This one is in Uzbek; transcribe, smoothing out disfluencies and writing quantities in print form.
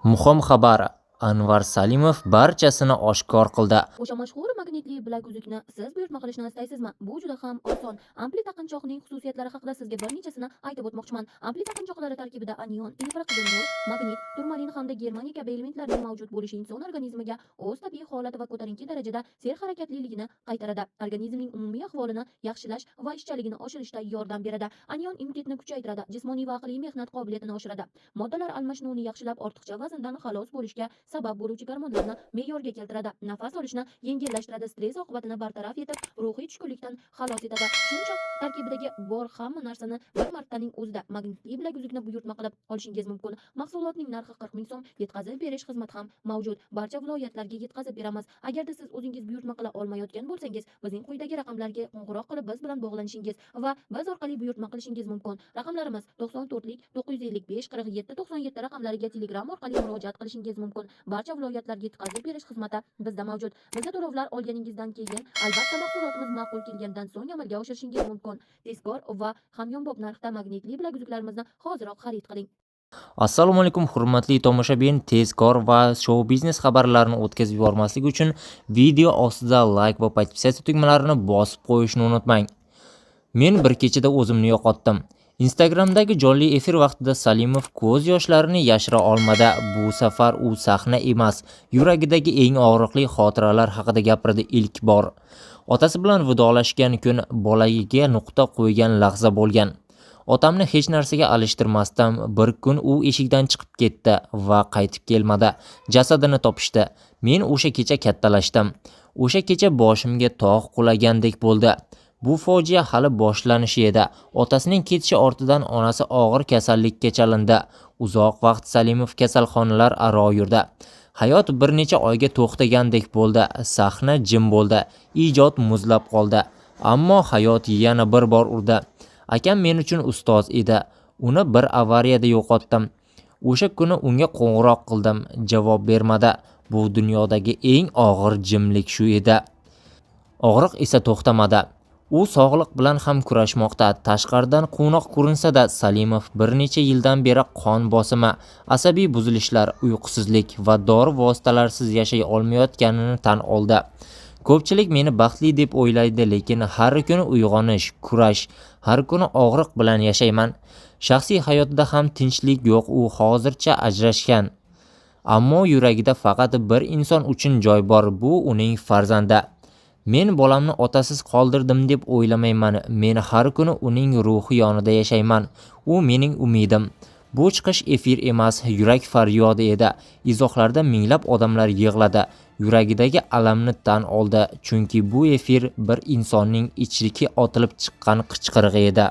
Muhim xabar: Anvar Salimov barchasini oshkor qildi. O'sha mashhur magnitli bilaguzukni siz buyurtma qilishni istaysizmi? Bu juda ham oson. Ampli taqinchoqning xususiyatlari haqida sizga bir nechasini aytib o'tmoqchiman. Ampli taqinchoqlari tarkibida anion, infraqizil nur, magnit, turmalin hamda germaniy kabi elementlarning mavjud bo'lishi inson organizmiga o'z tabiiy holati va ko'tarinki darajada serharakatliligini qaytaradi. Organizmning umumiy ahvolini yaxshilash va ishchanligini oshirishda yordam beradi. Anion immunitetni kuchaytiradi, jismoniy va aqliy mehnat qobiliyatini oshiradi. Moddalar almashinuvini yaxshilab, ortiqcha vazndan xalos bo'lishga sabab bo'luvchi gormonlarni me'yorga keltiradi, nafas olishni yengillashtiradi, stress oqibatini bartaraf etib, ruhiy tushkunlikdan xalos etadi. Shuncha tarkibidagi bor hamma narsani bir martaning o'zida magnitli bilaguzukni buyurtma qilib olishingiz mumkin. Mahsulotning narxi 40 ming so'm, yetkazib berish xizmati ham mavjud. Barcha viloyatlarga yetkazib beramiz. Agarda siz o'zingiz buyurtma qila olmayotgan bo'lsangiz, bizning quyidagi raqamlarga qo'ng'iroq qilib biz bilan bog'lanishingiz va biz orqali buyurtma qilishingiz mumkin. Raqamlarimiz 94 955 47 97 raqamlariga Telegram orqali murojaat qilishingiz mumkin. Barcha viloyatlarga yetkazib berish xizmati bizda mavjud. Bizda to'lovlar olganingizdan keyin albatta mahsulotimiz ma'qul kelgandan so'ng amalga oshirishingiz mumkin. Tezkor va hamyonbop narxda magnitli bilaguzuklarimizni hoziroq xarid qiling. Assalomu alaykum, hurmatli tomoshabin. Tezkor va shou biznes xabarlarini o'tkazib yubormaslik uchun video ostida like va подписаться tugmalarini bosib qo'yishni unutmang. Men bir kechada o'zimni yo'qotdim. Instagramdagi jonli efir vaqtida Salimov ko'z yoshlarini yashira olmadi. Bu safar u sahna emas, yuragidagi eng og'riqli xotiralar haqida gapirdi ilk bor. Otasi bilan vidolashgan kun bolagiga nuqta qo'ygan lahza bo'lgan. Otamni hech narsaga alishtirmasdan bir kun u eshikdan chiqib ketdi va qaytib kelmadi. Jasadini topishdi. Men o'sha kecha kattalashdim. O'sha kecha boshimga tog' qulagandek bo'ldi. Bu fojia hali boshlanishi edi. Otasining ketishi ortidan onasi og'ir kasallikka chalindi. Uzoq vaqt Salimov kasalxonalar aro yurdi. Hayot bir necha oyga to'xtagandek bo'ldi. Sahna jim bo'ldi. Ijod muzlab qoldi. Ammo hayot yana bir bor urdi. Akam men uchun ustoz edi. Uni bir avariyada yo'qotdim. O'sha kuni unga qo'ng'iroq qildim, javob bermadi. Bu dunyodagi eng og'ir jimlik shu edi. Og'riq esa to'xtamadi. U sog'liq bilan ham kurashmoqda. Tashqaridan quvnoq ko'rinsa-da, Salimov bir necha yildan beri qon bosimi, asabiy buzilishlar, uyqusizlik va dori vositalarisiz yashay olmayotganini tan oldi. Ko'pchilik meni baxtli deb o'ylaydi, lekin har kuni uyg'onish, kurash, har kuni og'riq bilan yashayman. Shaxsiy hayotida ham tinchlik yo'q, u hozircha ajrashgan. Ammo yuragida faqat bir inson uchun joy bor, bu uning farzandi. Men bolamni otasiz qoldirdim deb o'ylamayman. Men har kuni uning ruhi yonida yashayman. U mening umidim. Bu chiqish efir emas, yurak faryodi edi. Izohlarda minglab odamlar yig'ladi. Yuragidagi alamni tan oldi, chunki bu efir bir insonning ichki otilib chiqqan qichqirig'i edi.